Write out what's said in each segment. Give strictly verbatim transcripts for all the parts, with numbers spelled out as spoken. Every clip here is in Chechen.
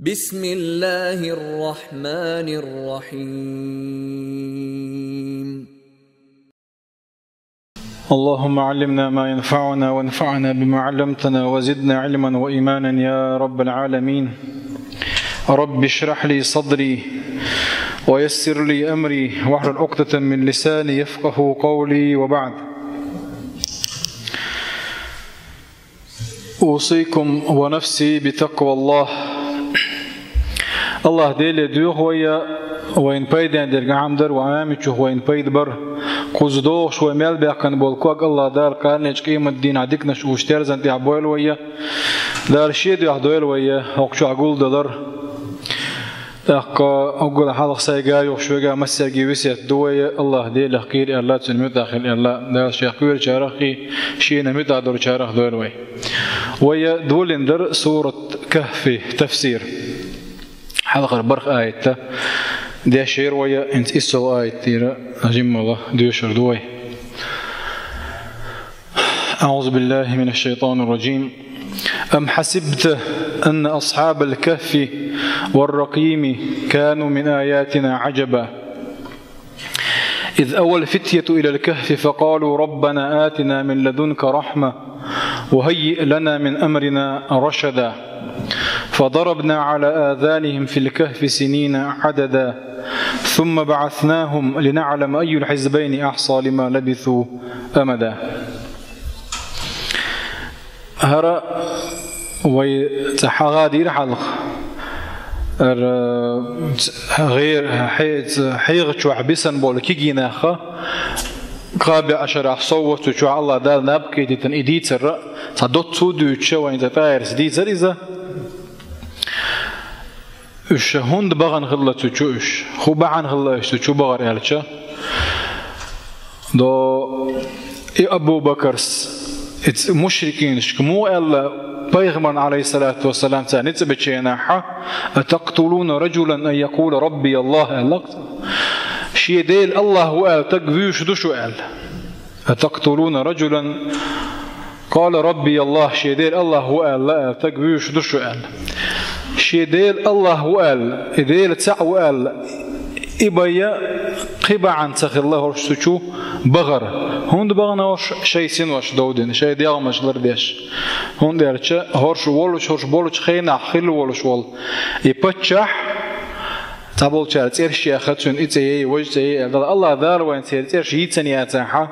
بسم الله الرحمن الرحيم. اللهم علمنا ما ينفعنا وانفعنا بما علمتنا وزدنا علما وإيمانا يا رب العالمين. رب اشرح لي صدري ويسر لي أمري واحلل عقدة من لساني يفقه قولي وبعد. أوصيكم ونفسي بتقوى الله. АллахӀ Деле доьху вай, вайна пайден дерг Ӏамдар, вай Ӏамийчух вайна пайда бар. Кхуза догӀуш вай мел баьккхина болу ког АллахӀ Дала кханечу къематдийнахь диканаш уьш терзан тӀехь бойла вай. Дала Шен дуьхьа дойла вай хӀокху чохь гулдалар. ТӀаккха уггар хьалха сайга а юха шуьга а массаьрга весет ду вай, АллахӀ Делах кхера аьлла, Цуьнан муьтӀахь хила аьлла, Дала Шех кхоьручарах а, Шена муьтӀахь долчарах дойла вай. Вай долийна дара сурат Кахфи тафсир. Хьалхара барх аят дешера вай, хӀинца иссалгӀа аят тӀера жимма доьшур ду вай. أعوذ بالله من الشيطان الرجيم. أم حسبت أن أصحاب الكهف والرقيم كانوا من آياتنا عجبا إذ أوى الفتية إلى الكهف فقالوا ربنا آتنا من لدنك رحمة وهيئ لنا من أمرنا رشدا فضربنا على آذانهم في الكهف سنين عددا ثم بعثناهم لنعلم أي الحزبين أحصى لما لبثوا أمدا. ХӀара вай цхьа хьагӀа дийра хьалха. ХӀара гӀер-, хье-, хьегӀа чохь бисина болу кегий нах, кхаа бӀешарахь сов цу чохь АллахӀ Дала наб кхетийтина и дийцар а, цхьа доцца а дуьйцуш, вайна цхьа тӀаьрца дийцар иза. Уьш хӀунда бахана хилла цу чу уьш? ХӀун бахьана хилла уьш цу чу бахара аьлча? До и Абу Бакарс, и ц-, мушрикинашка муха аьлла пайхамарна, алейхиссалату вассалам, цара ницкъ бечу хенахь: «أتقتلون رجلا أن يقول ربي الله», аьлла. Шен Дела АллахӀ ву аьлла, таг вуьйш ду шу аьлла. «أتقتلون رجلا قال ربي الله», шен Дела АллахӀ ву аьлла, аьлла, таг вуьйш ду шу аьлла. Шен Дела АллахӀ ву аьлла, и Дела цхьаъ ву аьлла, и бен кхин бахьана ца хилла хӀорш цу чу бахара. ХӀунда бахана хӀорш? Шайн синош довдина, шайн дегӀмаш лардеш. ХӀунда аьлча хӀорш волуш, хӀорш болчу хенахь хилла волуш волу и паччахь, цхьаболчара цӀерш яьхна, цуьнан и цӀе яй, важа цӀе яй аьлла. АллахӀ Дала вайна церан цӀерш йийцина яцахь,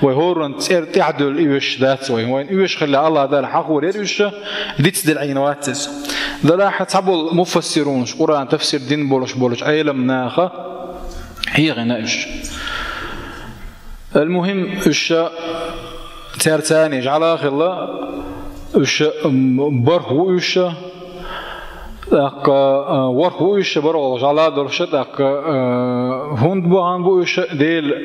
вай хӀоранна цӀера тӀаьхьадуьллу оьшуш дац вай. Вайна оьшуш хилла АллахӀ Дала хьахор яра уьш, дицделла Ӏийна вац иза. Делахь цхьаболу муфассирунаш, Къуръан тафсир дина болуш болчу Ӏелам наха хьехийна уьш. Ал-мухӀим, уьш цаьрца жӀаьла хилла, уьш, м, бархӀ ву уьш, тӀаккха, а, ворхӀ ву уьш, бархӀ ву жӀаьла долуш, тӀаккха, а, хӀунда бахана бу уьш, Дела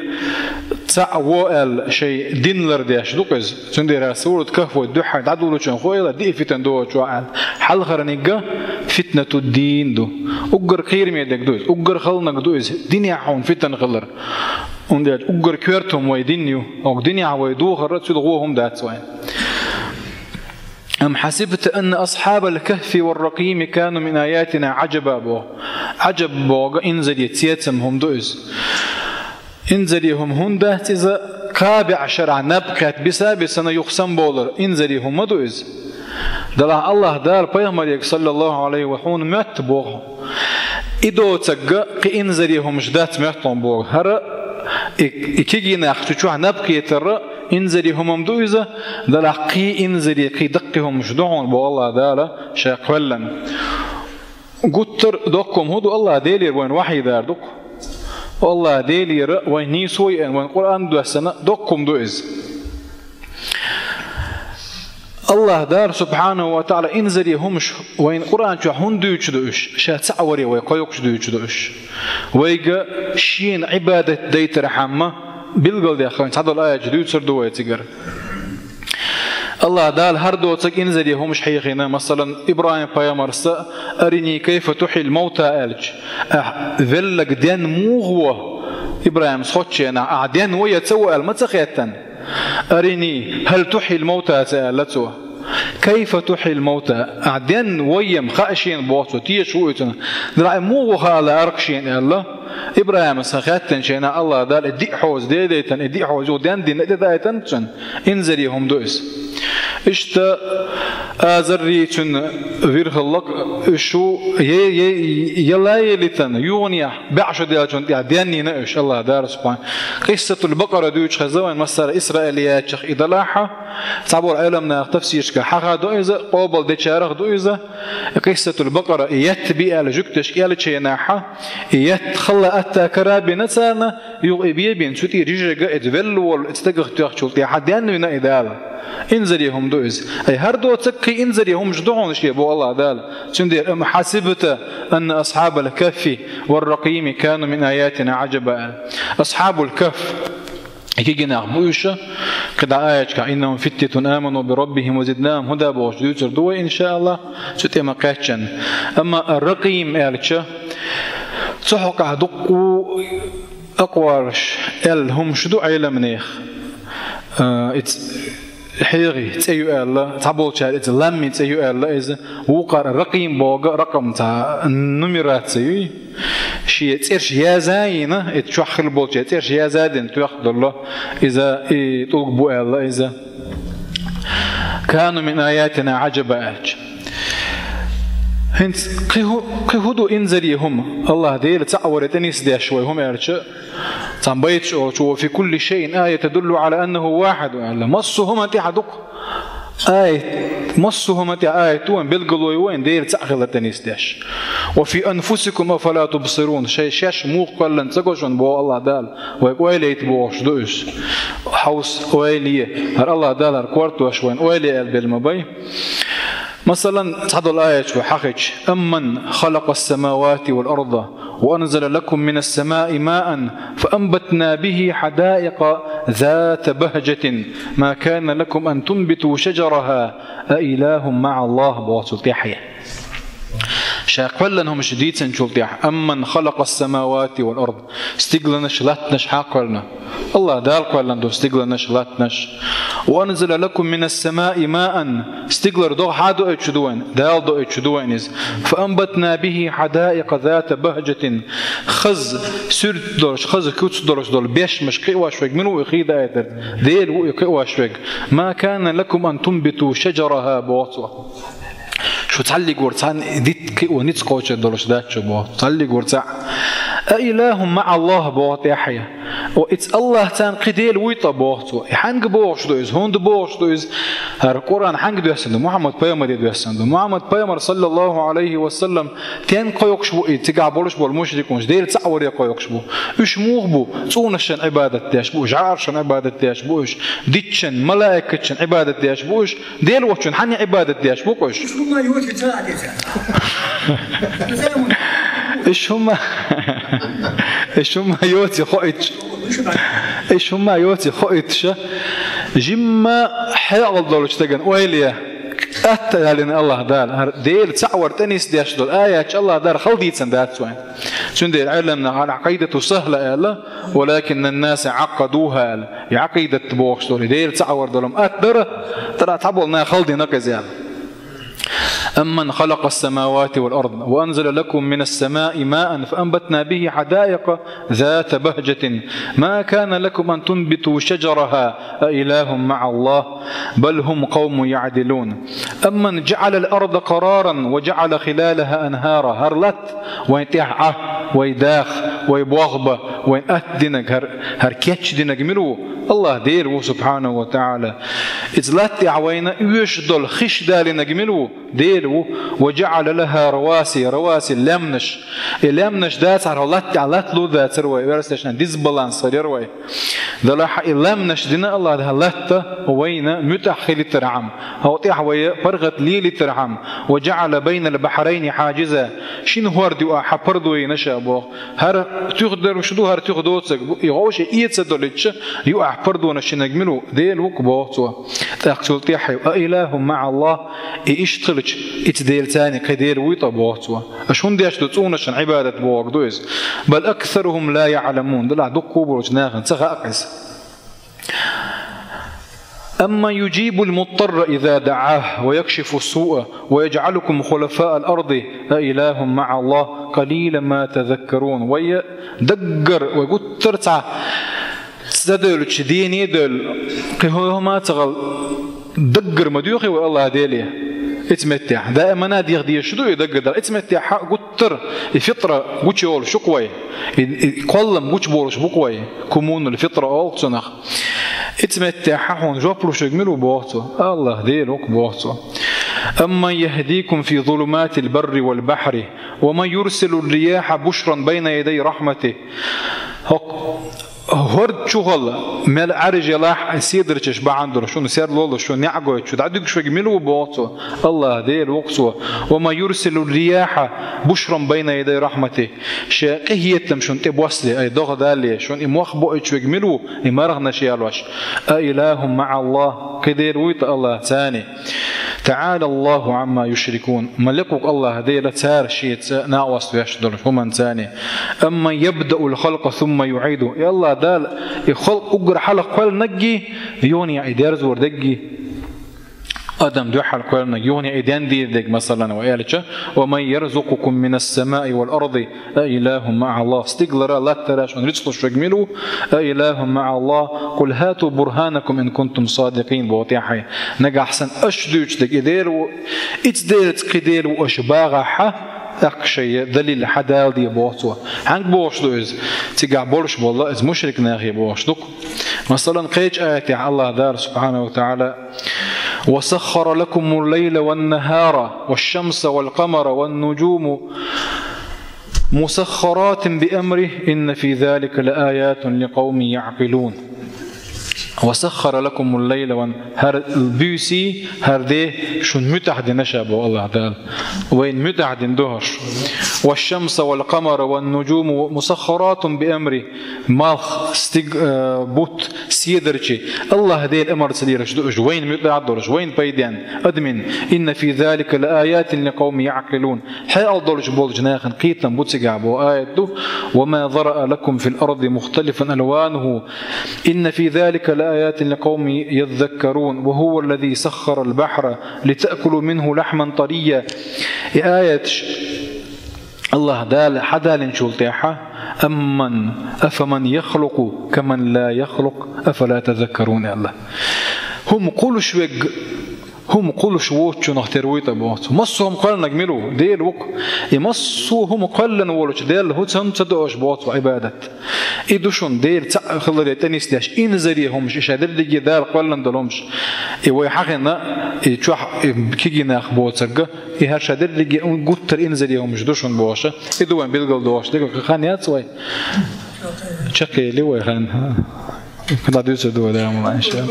цхьаъ ву аьлла, шайн дин лардеш ду-кх иза. Цундела сурат Кахф вай дуьххьара дӀадолучунна хууш хилла, диъ фитна доцуш ду аьлла. Хьалхарниг фитнатуд-дин ду. Уггар кхераме дерг ду иза, уггар хала дерг ду иза, динехь хьуна фитна хилар. ХӀунда аьлча уггар коьрта хӀума вай дин ю. ХӀокху динехь вай духар а, цуьнан гӀо хӀума дац вайн. «أم حسبت أن أصحاب الكهف والرقيم كانوا من آياتنا عجبا», боху. Ӏаджаб боху инзаре цецам хӀума ду иза. Инзаре хӀума хӀунда дац иза? Кхаа бӀешарахь наб кхетта биса а бисина юха самабовлар инзаре хӀума ма ду иза. Делахь АллахӀ Дала пайхамарга, саллаллаху Ӏалайхи ва, хьуна моьтту боху. И доцург кхин инзаре хӀумаш дац моьтту хьуна боху. ХӀара и, и кегий нах цу чохь наб кхетар а инзаре хӀума ма ду иза, делахь кхин инзаре, кхин даккхий хӀумаш ду хьуна боху АллахӀ Дала ша кхоьллина. Гуттар а доккха хӀума хӀун ду? АллахӀ Делера вайна вахьйу дар ду-кх. АллахӀ Делера вайна нийсо а еана, вайна Къуръан доссана доккха хӀума ду иза. АллахӀ Дала, субхьанаху ва таӀала, инзаре хӀумаш вайна Къуръан чохь хӀунда дуьйцуш ду уьш? Ша цхьаъ варе вай кхойкхуш дуьйцуш ду уьш. Вайга Шена Ӏибадат дайтархьама билгалдаьккхина цхьадолу аяташ дуьйцур ду вай цигара. АллахӀ Дала хӀара доцург инзаре хӀумаш хьехийна, масалан, ИбрахӀим-пайхамарца: «أرني كيف تحيي الموتى», аьлча, ахь велларг денна муха во? ИбрахӀимс хоттучу хенахь, ахь денна во я ца во аьлла ма ца хеттан. «أرني هل تحيي الموتى», ца аьлла цо. كيف تحيي الموتى؟ Ахь денна вайна хаа шена, боху цо, тешаш ву иза цунна. Дала муха хаалара шена аьлла. ИбрахӀима сан хаьттинчу хенахь АллахӀ Дала и диъ хьоза дедайтина, и диъ хьоза юха денна дина тӀедайтина цунна. Инзаре хӀума ду иза. Иштта Азаррий, цуьнан вирхаллакъ, уьш шу е, е, е ла елитана, юханехь, бӀе шо даьллачунна тӀехь денна йина уьш АллахӀ Дала субхьана. Къиссатул Бакъара дуьйцуш хезна вайн, массара Исраилиятчех и далахьа, цхьаболу Ӏеламнаха тафсирашкахь хьахадо иза, къобал дечарах ду иза. Къиссатул Бакъара, и етт бен аьлла жуьгташка аьллачу хенахьа, и етт хала атта кара бина царна, юха и бен бина, цу тӀе жижиг а иза велла волу, иза стагах тоьхначул тӀехьа денна вина и Дала. Инзаре хӀума ду иза. Ай, хӀара доцург кхин инзаре хӀумаш ду хьуна шен, боху АллахӀ Дала. Цундела: أم حسبت أن أصحاب الكهف والرقيم كانوا من آياتنا عجبا. Асхьабул Кахф. Кегий нах бу уьш, кхидӀа аяташкахь: إنهم فتية آمنوا بربهم وزدناهم هدى бохуш дуьйцур ду вай, иншааллахӀ, цу тӀе ма-кхаьччина. Амма Ракъим аьлча, цу хьокъехь дуккха акъвалаш аьлла хӀумаш ду Ӏеламнех. А, иза хьегӀи цӀе ю аьлла, цхьаболчара иза ламми цӀе ю аьлла, иза вукхара Ракъим боху, ракъам цхьа нумерация ю. Шен цӀераш яза а йина, иза чохь хилла болчеран цӀераш яза а дина тоьхна долу, иза и тӀулг бу аьлла иза. كانوا من آياتنا عجبا аьлча. ХӀинца кхин хӀу-, кхин хӀун ду инзаре хӀума? АллахӀ Дела цхьаъ варе тӀе нисдеш вай хӀума аьлча, цхьана байташ олучу: وفي كل شيء آية تدل على أنه واحد аьлла. Массо а хӀуманна тӀехь ду-кх аят, массо а хӀуманна тӀехь аят ду вайн, билгало ю вайн Дела цхьаъ хилар тӀе нисдеш. وفي أنفسكم أفلا تبصرون. Шайн шаьш муха кхоьллина ца го шуна, боху АллахӀ Дала. Вайга ойла яйта бохуш ду уьш. Хьовса, ойла е. ХӀара АллахӀ Дала хӀара кортош вайна ойла е аьлла белла ма бай. Масалан, цхьадолу аяташ вай хьахийча: أمن خلق السماوات والأرض وأنزل لكم من السماء ماء فأنبتنا به حدائق ذات بهجة ما كان لكم أن تنبتوا شجرها أإله مع الله боху цул тӀаьхьа. Ша кхоьллина хӀумаш дийцинчул тӀаьхьа: أمن خلق السماوات والأرض. Стигланаш, латтанаш хьан кхоьллина? АллахӀ Дала кхоьллина ду стигланаш, латтанаш. وأنزل لكم من السماء ماء. Стиглара догӀа хьан доуьйтуш ду вайна? Дала доуьйтуш ду вайна иза. فأنبتنا به حدائق ذات بهجة. Хаза суьрт долуш, хаза куц долуш долу бешмаш кхиош верг мила ву и хи даийтарг? Дела ву и кхиош верг. ما كان لكم أن تنبتوا شجرها боху цо. Шу цхьаллигора цхьанна дитт кхио ницкъ кхочур долуш дац шу боху. Цхьаллигора цхьаъ. أإله مع الله боху тӀаьхьа. О, иза АллахӀ царна кхин дела вуй ткъа боху цо. И хьаьнга бохуш ду иза, хӀунда бохуш ду иза? ХӀара Къуръан хьаьнга доьссина ду? Мухьаммад пайхамаре доьссина ду. Мухьаммад пайхамар, саллаллаху Ӏалайхи ва саллам, стенга кхойкхуш бу и цигахь болуш болу мушрикунаш? Дела цхьаъ варе кхойкхуш бу. Уьш муха бу? ЦӀунашна Ӏибадат деш бу уьш, жӀарашна Ӏибадат деш бу уьш, дитчан, малаикатчан Ӏибадат деш бу уьш, Дела воцчун хьанна Ӏибадат деш бу-кх уьш? Уьш хӀума йоций ца а тӀе ца? Уьш хӀума, уьш хӀума йоций хоуьйтуш. Уьш хӀума йоций хоуьйтуш. Жимма хьекъал долчу стеган ойла е. Атта ялина АллахӀ Дала, хӀара Дела цхьаъ вар тӀе нисдеш долу аяташ АллахӀ Дала хала дийцина дац вайн. Цундела Ӏеламнаха хьан Ӏакъидату сахла аьлла, ولكن الناس عقدوها аьлла. И Ӏакъидат бохуш долу, и Дела цхьаъ вар долу ма атта дара, тӀара цхьаболу наха хала дина кхеза аьлла. أمن خلق السماوات والأرض وأنزل لكم من السماء ماء فأنبتنا به حدائق ذات بهجة ما كان لكم أن تنبتوا شجرها أإله مع الله بل هم قوم يعدلون. أمن جعل الأرض قرارا وجعل خلالها أنهارا. ХӀара латта вайн тӀехь Ӏа, вай даха, вай болх бан, вайн атта динарг, хӀара, хӀара кечдинарг мила ву? АллахӀ Дела ву, субхьанаху ва таӀала. Иза латта тӀехь вайна оьшуш долу хиш далинарг мила ву? Дела ву. وجعل لها رواسي, раваси, лаьмнаш. И лаьмнаш дацахьара, хӀара латта тӀехь латта лур дацара вай, версешна дисбаланс хир яра вай. Делахь и лаьмнаш дина АллахӀ Дала латта вайна муьтӀахь хилийтархьама, хӀокху тӀехь вай паргӀат лелийтархьама. وجعل بين البحرين حاجزا. Шина хӀорда юкъахь хьан пардо йина ша боху. ХӀара туьха долуш ду, хӀара туьха доцург бу. И гӀовши эца долуьйтуш, юкъахь пардонаш йинарг мила ву? Дела ву-кх боху цо. ТӀаккха цул тӀаьхьа: أإله مع الله. И иштта хилча, иза Дела царна кхин дела вуй ткъа боху цо. Аша хӀунда деш ду цӀунашна Ӏибадат бохург ду иза? بل أكثرهم لا يعلمون. Делахь дуккха болчу нахана ца хаьа-кх иза. أمن يجيب المضطر إذا دعاه ويكشف السوء ويجعلكم خلفاء الأرض أإله مع الله قليلا ما تذكرون. Вай даггара, вай гуттар а цхьа ца девлча, дийна девлча, кхы хӀу-, хӀума ца хилча, даггара ма доьхий вай АллахӀ Деле? Эцу меттехь. Даимана деха дезаш ду и даггара дар. Эцу меттехь гуттар а и фитра гучуйолуш ю-кх вай. И, и кхоллам гучуболуш бу-кх вай. كمون الفطرة олу цунах. Эцу меттехь хьуна жоп луш верг мила ву, боху цо? АллахӀ Дела ву-кх, боху цо. أمن يهديكم في ظلمات البر والبحر ومن يرسل الرياح بشرا بين يدي رحمته. ХӀокху хӀорда чухула мел Ӏаьржа елахь а седарчаш бахьана долуш, шуна серло луш, шуна неӀ гойтуш, дӀадуьгуш верг мила ву, боху цо? АллахӀ Дела ву-кх цо. ومن يرسل الرياح بشرا بين يدي رحمته. Шен къинхетам шуна тӀе боссале, ай, догӀа далале, шуна и мох боуьйтуш верг мила ву, и марханаш ялош? أإله مع الله, кхин Дела вуй-те АллахӀ царний? تعالى الله عما يشركون. Ма лекха ву-кх АллахӀ Дела цара шеца накъост веш долчу хӀуманцарний. أمن يبدأ الخلق ثم يعيده. И АллахӀ Дала и халкъ уггар хьалха кхоьллинарггий, юха и дерзор дерггий? Адам дуьххьал кхоьллинарг, юха и дендийр дерг, масалан, вай аьлча: ومن يرزقكم من السماء والأرض أإله مع الله. Стигалара, латтара шуна рицкъ луш верг мила ву? أإله مع الله. قل هاتوا برهانكم إن كنتم صادقين, боху тӀаьхье. Нагахь санна аша дуьйцу дерг и Дела ву, эцу Делаца кхин Дела ву аша бахахь, тӀаккха шайн далил хьадалале, боху цо. Хьаьнга бохуш ду иза? Цигахь болуш болу иза мушрик нахе бохуш ду-кх. Масалан, кхечу аятехь АллахӀ Дала, субхьанаху ва таӀала: وسخر لكم الليل والنهار والشمس والقمر والنجوم مسخرات بأمره إن في ذلك لآيات لقوم يعقلون. وسخر لكم الليل والن-, хӀара буьйсий, хӀара де шуна муьтӀахь дина ша, боху АллахӀ Дала. Вайна муьтӀахь дина ду хӀорш. والشمس والقمر والنجوم مسخرات بأمره. Малх, стиг-, э, бутт, седарчий АллахӀ Делан амарца лелаш ду уьш, вайна муьтӀахь долуш, вайна пайденна, адамийн. إن في ذلك لآيات لقوم يعقلون. Хьекъал долуш болчу нахана кхетам бу цигахь, боху аят ду. وما ذرأ لكم في الأرض مختلفا ألوانه إن في ذلك لآيات لقوم يذكرون وهو الذي سخر البحر لتأكلوا منه لحما طريا. И аяташ АллахӀ Дала хьадалинчул тӀаьхьа: أمن أفمن يخلق كمن لا يخلق أفلا تذكرون, аьлла. ХӀума кхуллуш верг хӀума кхуллуш воцучунах тера вуй-те, боху цо. Массо а хӀума кхоьллинарг мила ву? Дела ву-кх. И массо а хӀума кхоьллина волчу Делла хӀума ца до аша, боху цо, Ӏибадат? И ду шуна Дела цхьаъ хиларе тӀенисдеш инзаре хӀумаш, и ша дерриге Дала кхоьллина долу хӀумаш. И вай хьахийна, и чохь, и кегий нах боцург, и хӀара ша дерриге гуттар а инзаре хӀумаш ду шуна бохуш. И ду вайн билгалдохуш дерг, хан яц вай? Чекхъели вай хан. ДӀадуьйцур ду вай, Дала мукъ лахь, иншаАллахӀ.